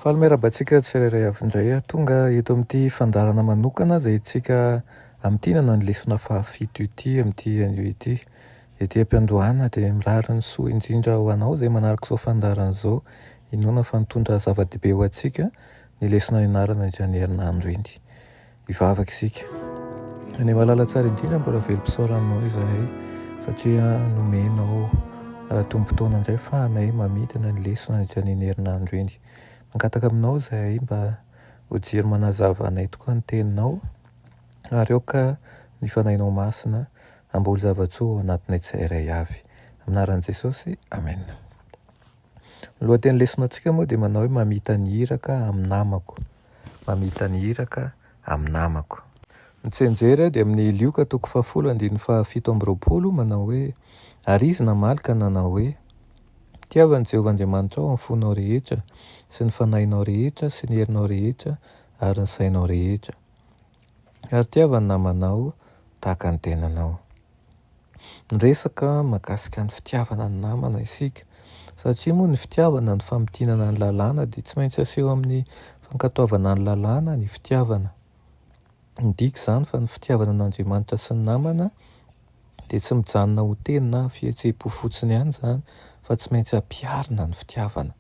Faly miarahaba antsika tsirairay avy indray aho tonga eto amin'ity fandaharana manokana izay antsika amintinana ny lesona fahafito ity amin'ity anio ity. Ety am-piandohana dia mirary ny soa indrindra ho anao izay manaraka izao fandaharana izao. Inoana fa nitondra zava-dehibe ho antsika ny lesona nianarana izany herinandro iny. Hivavaka isika. Any malala tsara indrindra mbola velom-pisaorana anao izahay satria nomenao tombon-taona indray fa anay mamidina ny lesona nandritra iny herinandro iny. Mangataka aminao izahay mba ho jiro manazava anay tokoa ny teninao ary aoka ny fanahinao masina hamboly zava-tsoa ao anatinay tsirairay avy. Amin'ny anaran'i Jesosy, amena. Ny lohatenin'ny lesonantsika moa dia manao hoe mamita ny iraka amin'ny namako. Mamita ny iraka amin'ny namako. Ny tsianjery dia amin'ny Lioka toko fahafolo andininy fahafito amby roapolo manao hoe, Ary izy namaly ka nanao hoe, Tiava an'i Jehovah Andriamanitrao amin'ny fonao rehetra, sy ny fanahinao rehetra, sy ny herinao rehetra, ary ny sainao rehetra. Ary tiava ny namanao tahaka ny tenanao. Niresaka mahakasika ny fitiavana ny namana isika. Satria moa ny fitiavana ny famintinana ny lalàna dia tsy maintsy aseho amin'ny fankatoavana ny lalàna ny fitiavana. Midika izany fa ny fitiavana an'Andriamanitra sy ny namana dia tsy mijanona ho teny na fihetseham-po fotsiny ihany izany fa tsy maintsy ampiharina ny fitiavana.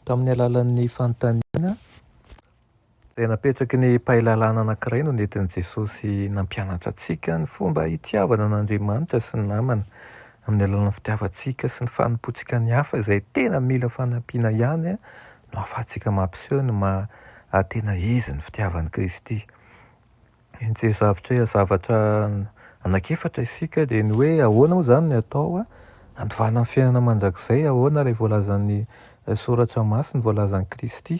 Tamin'ny alalan'ny fanontaniana Izay napetraky ny mpahay lalàna anankiray no nentin'i Jesosy nampianatra antsika ny fomba hitiavana an'Andriamanitra sy ny namana, amin'ny alalan'ny fitiavantsika sy ny fanompoantsika ny hafa izay tena mila fanampiana ihany no ahafahantsika mampiseho ny maha tena izy ny fitiavan'i Kristy. Nijery zavatra zavatra anankiefatra isika dia ny hoe ahoana moa izany ny atao handovana ny fiainana mandrakizay, ahoana ilay voalazan'ny soratra masina, voalazan'i Kristy.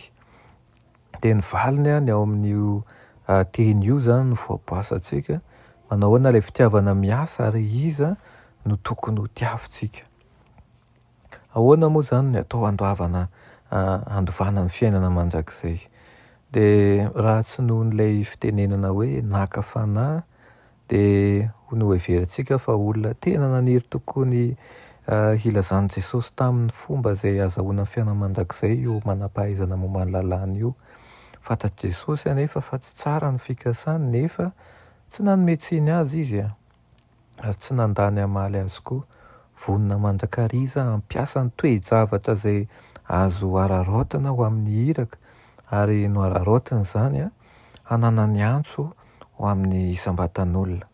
Dia ny valiny ny ao amin'io teny io izany no voaboasantsika, manao ahoana ilay fitiavana miasa ary iza no tokony ho tiavintsika. Ahoana moa izany ny atao handoavana handovana ny fiainana mandrakizay? Dia raha tsy noho ilay fitenenana hoe naka fanahy dia ho noheverintsika fa olona tena naniry tokoa ny hilazan'i Jesosy taminy fomba izay hahazahoana ny fiainana mandrakizay io manam-pahaizana momba ny lalàna io. Fantatr'i Jesosy anefa fa tsy tsara ny fikasany nefa tsy nanome tsiny azy izy ary tsy nandà ny hamaly azy koa. Vonona mandrakariva hampiasa ny toe-javatra izay azo araraotina ho amin'ny iraka ary noararaotiny izany hananany antso ho amin'ny isam-batan'olona.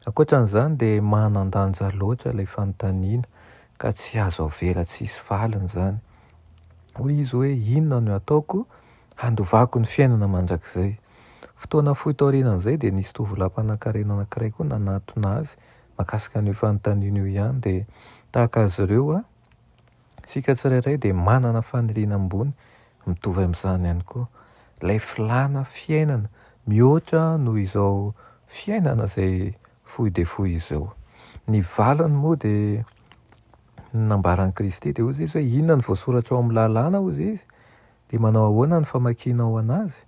Ankoatra an'izany dia manan-danja loatra ilay fanontaniana ka tsy azo avela tsy hisy valiny izany. Hoy izy hoe inona no ataoko handovako ny fiainana mandrakizay. Fotoana fohy taorianan'izay dia nisy tovolahy mpanankarena anankiray koa nanatona azy mahakasika an'io fanontaniana io ihany dia tahaka azy ireo Isika tsirairay dia manana faniriana ambony mitovy amin'izany ihany koa. Ilay filàna fiainana mihoatra noho izao fiainana izay fohy dia fohy izao. Ny valiny moa dia ny nambaran'i Kristy dia hoy izy hoe inona no voasoratra ao amin'ny lalàna hoy izy? Dia manao ahoana ny famakianao an'azy?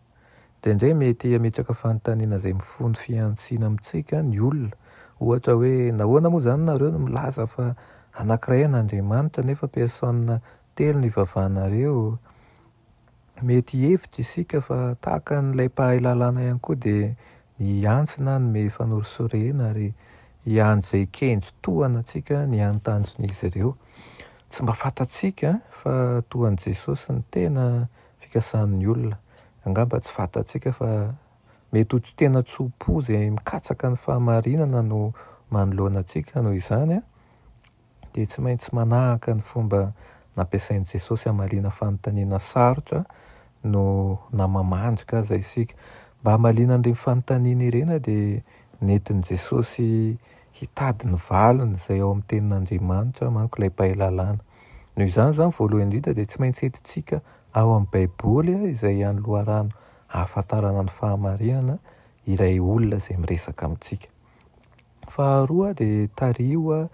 Indraindray mety hametraka fanontaniana izay mifono fihantsiana amintsika ny olona. Ohatra hoe, nahoana moa izany nareo no milaza fa anankiray an'Andriamanitra nefa personne telo no ivavahanareo? Mety hihevitra isika fa tahaka an'ilay mpahay lalàna ihany koa dia hihantsy na hanome fanorisorena ary hiandry izay kendry tohana antsika ny hany tanjon'izy ireo. Tsy mba fantatsika fa toa an'i Jesosy ny tena fikasan'ny olona. Angamba tsy fantatsika fa mety ho tsy tena tso-po izay mikatsaka ny fahamarinana no manoloana antsika noho izany dia tsy maintsy manahaka ny fomba nampiasain'i Jesosy hamaliana fanontaniana sarotra no na mamandrika aza isika. Mba hamaliana an'ireny fanontaniana ireny dia nentin'i Jesosy hitady ny valiny izay ao amin'ny Tenin'Andriamanitra manko ilay mpahay lalàna. Noho izany izany voalohany indrindra dia tsy maintsy entintsika ao amin'ny Baiboly izay hany loharano ahafantarana ny fahamarinana ilay olona izay miresaka amintsika. Faharoa dia tariho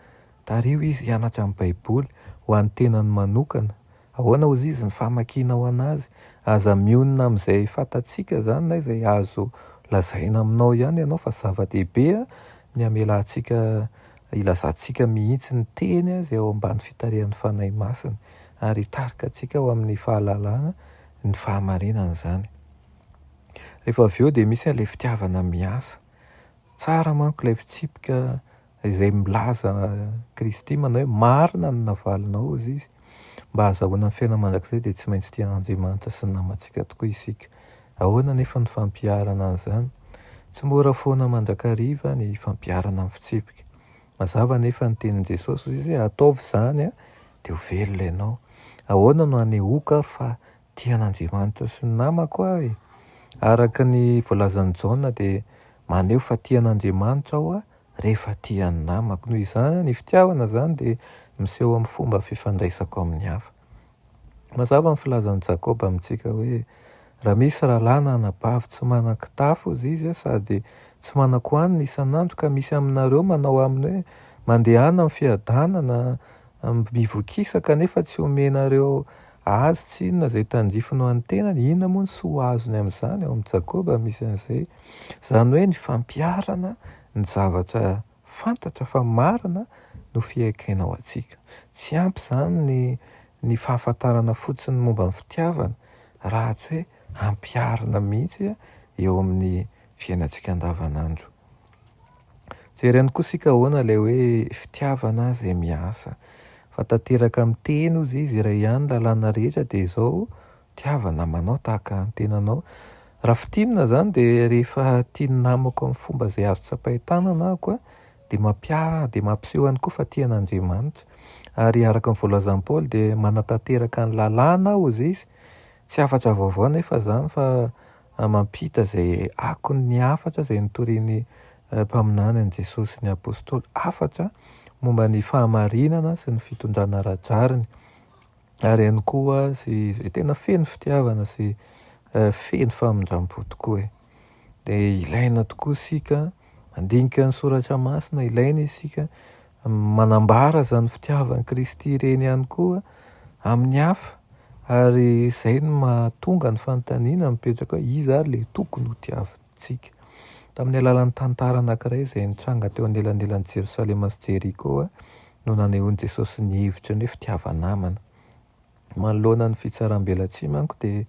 tariho izy hianatra ny Baiboly ho an'ny tenany manokana. Ahoana hozy izy ny famakianao an'azy? Aza mionona amin'izay fantatsika izany na izay azo lazaina aminao ihany ianao fa zava-dehibe ny hamelantsika hilazantsika mihitsy ny teny izay ao ambany fitarihan'ny Fanahy Masina ary hitarika antsika ho amin'ny fahalalana. ny fahamarinana izany. Rehefa avy eo dia misy an'ilay fitiavana miasa. Tsara manko ilay fitsipika izay milaza Kristy manao hoe marina ny navalinao hozy izy. Mba hahazahoana ny fiainana mandrakizay dia tsy maintsy tia an'Andriamanitra sy ny namantsika tokoa isika. Ahoana anefa ny fampiharana an'izany? Tsy mora foana mandrakariva ny fampiharana ny fitsipika. Mazava anefa ny tenin'i Jesosy hozy izy hoe ataovy izany dia ho velona ianao. Ahoana no hanehoako ary fa tia an'Andriamanitra sy ny namako aho e? Araka ny voalazan'i Jaona dia maneho fa tia an'Andriamanitra aho rehefa tia ny namako. Noho izany, ny fitiavana izany dia miseho amin'ny fomba fifandraisako amin'ny hafa. Mazava ny filazan'i Jakoba amintsika hoe, Raha misy rahalahy na anabavy tsy manan-kitafo, hozy izy, sady tsy manan-kohanina isan'andro, ka misy aminareo manao aminy hoe, Mandehana amin'ny fiadanana, mivokisa, kanefa tsy omenareo azy tsinona izay tandrifiny ho an'ny tenany, inona moa ny soa azony amin'izany? Ao amin'i Jakoba misy an'izay. Izany hoe ny fampiharana ny zavatra fantatra fa marina no fihaikaina ho antsika. Tsy ampy izany ny ny fahafantarana fotsiny momba ny fitiavana raha tsy hoe ampiharina mihitsy eo amin'ny fiainantsika andavanandro. Jereny koa isika ahoana ilay hoe fitiavana izay miasa. Fa tanteraka amin'ny teny hozy izy, iray ihany ny lalàna rehetra dia izao, tiava namanao tahaka ny tenanao. Raha fintinina izany dia rehefa tia ny namako amin'ny fomba izay azo tsapain-tanana aho dia mampia- dia mampiseho ihany koa fa tia an'Andriamanitra. Ary araka ny voalazan'i Paoly dia manatanteraka ny lalàna aho hozy izy. Tsy hafatra vaovao anefa izany fa mampita izay akon'ny hafatra izay notorian'ny mpaminany an'i Jesosy sy ny apostoly. Hafatra momba ny fahamarinana sy ny fitondrana ara-drariny. Ary ihany koa sy izay tena feno fitiavana sy feno famindram-po tokoa e. Dia ilaina tokoa isika mandinika ny soratra masina, ilaina isika manambara izany fitiavan'i Kristy ireny ihany koa amin'ny hafa. Ary izay no mahatonga ny fanontaniana mipetraka hoe iza ary ilay tokony ho tiavintsika. Tamin'ny alalan'ny tantara anankiray izay nitranga teo anelanelan'i Jerosalema sy Jeriko no nanehoan'i Jesosy ny hevitry ny hoe fitiava-namana. Manoloana ny fitsaram-belatsihy manko dia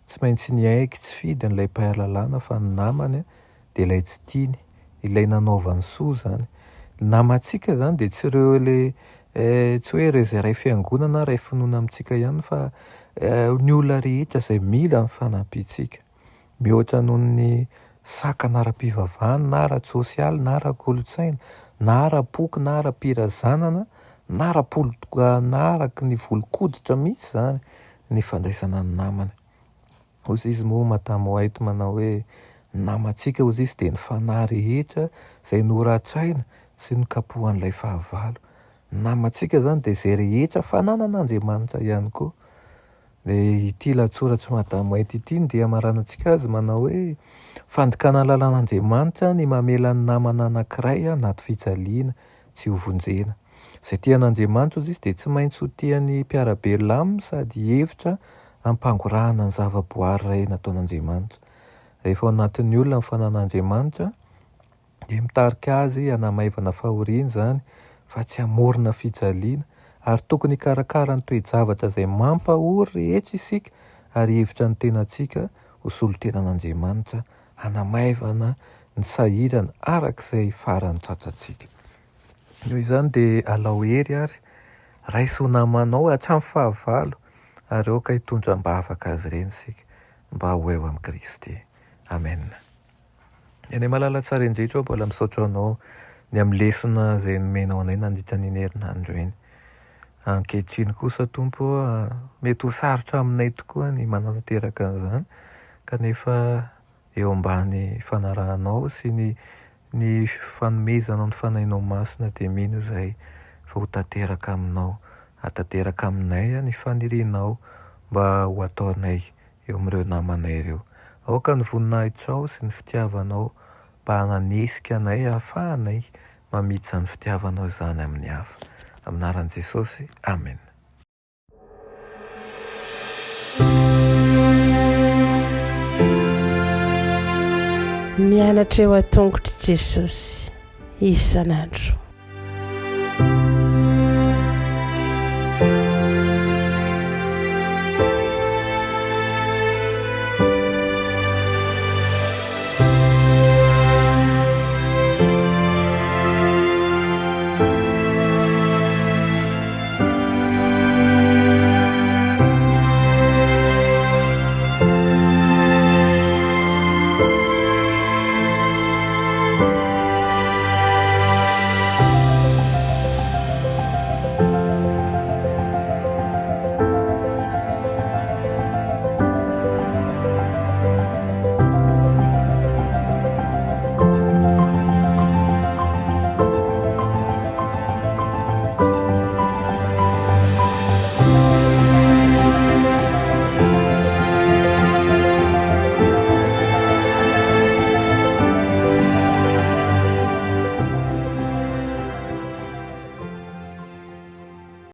tsy maintsy niaiky tsy fidiny ilay mpahay lalàna fa ny namany dia ilay tsy tiany, ilay nanaovany soa izany. Ny namantsika izany dia tsy ireo ilay tsy hoe ireo izay iray fiangonana na iray finoana amintsika ihany fa ny olona rehetra izay mila ny fanampiantsika. Mihoatra noho ny sakana ara-pivavahana na ara-tsosialy na ara-kolontsaina na ara-poko na ara-pirazanana na ara-polo na araka ny volon-koditra mihitsy izany ny fandraisana ny namana. Hoy izy moa Madame White manao hoe ny namantsika hoy izy dia ny fanahy rehetra izay noratraina sy nokapohan'ilay fahavalo. Ny namantsika izany dia izay rehetra fananan'Andriamanitra ihany koa. Dia ity lahatsoratr'i Madame White ity no dia hamaranantsika azy manao hoe fandikana lalàn'Andriamanitra ny mamela ny namana anankiray anaty fijaliana tsy ho vonjena. Izay tia an'Andriamanitra hozy izy dia tsy maintsy ho tia ny mpiara-belona aminy sady hihevitra hampangorahana ny zava-boary iray nataon'Andriamanitra. Rehefa ao anatin'ny olona ny fanan'Andriamanitra dia mitarika azy hanamaivana fahoriana izany fa tsy hamorona fijaliana, ary tokony hikarakara ny toe-javatra izay mampahory rehetra isika ary hihevitra ny tenantsika ho solontenan'Andriamanitra hanamaivana ny sahirana araka izay farany tratrantsika. Noho izany dia alao hery ary raiso ho namanao hatramin'ny fahavalo ary aoka hitondra am-bavaka azy ireny isika mba ho eo amin'i Kristy. Amena. Eny Malala tsara indrindra aho mbola misaotra anao ny amin'ny lesona izay nomenao anay nandritra an'iny herinandro iny. Ankehitriny kosa Tompo ô, mety ho sarotra aminay tokoa ny manatanteraka an'izany kanefa eo ambany fanarahanao sy ny ny fanomezanao ny Fanahinao Masina dia mino izahay fa ho tanteraka aminao, hahatanteraka aminay ny fanirianao mba ho ataonay eo amin'ireo namanay ireo. Aoka ny voninahitrao sy ny fitiavanao mba hananesika anay hahafahanay mamita izany fitiavanao izany amin'ny hafa. Amin'ny anaran'i Jesosy, Amena. Mianatra eo an-tongotr'i Jesosy isan'andro.